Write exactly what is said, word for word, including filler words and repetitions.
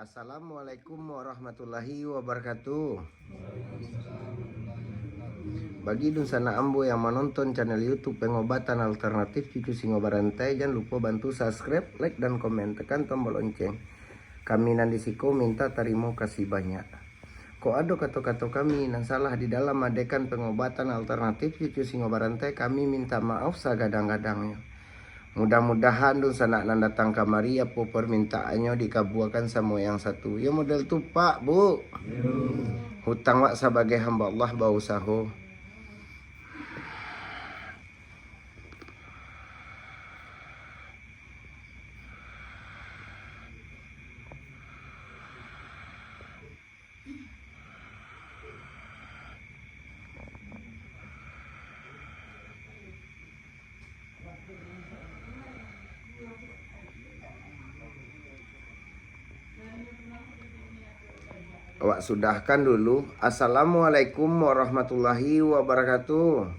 Assalamualaikum warahmatullahi wabarakatuh. Bagi dunsanak ambo yang manonton channel YouTube Pengobatan Alternatif Cucu Singo Barantai, jan lupo bantu subscribe, like, dan komen. Tekan tombol lonceng. Kami nan di siko minta tarimo kasih banyak. Kok ado kato-kato kami nan salah di dalam adekan pengobatan alternatif cucu singo barantai, kami minta maaf sagadang-gadangnyo. Mudah-mudahan dunsanak nan datang kamari, apo parmintaannyo dikabuakan samo yang satu. Yo model tu, Pak, Bu. Hutang wak sabagai hamba Allah bausaho. Awak sudahkan dulu. Assalamualaikum warahmatullahi wabarakatuh.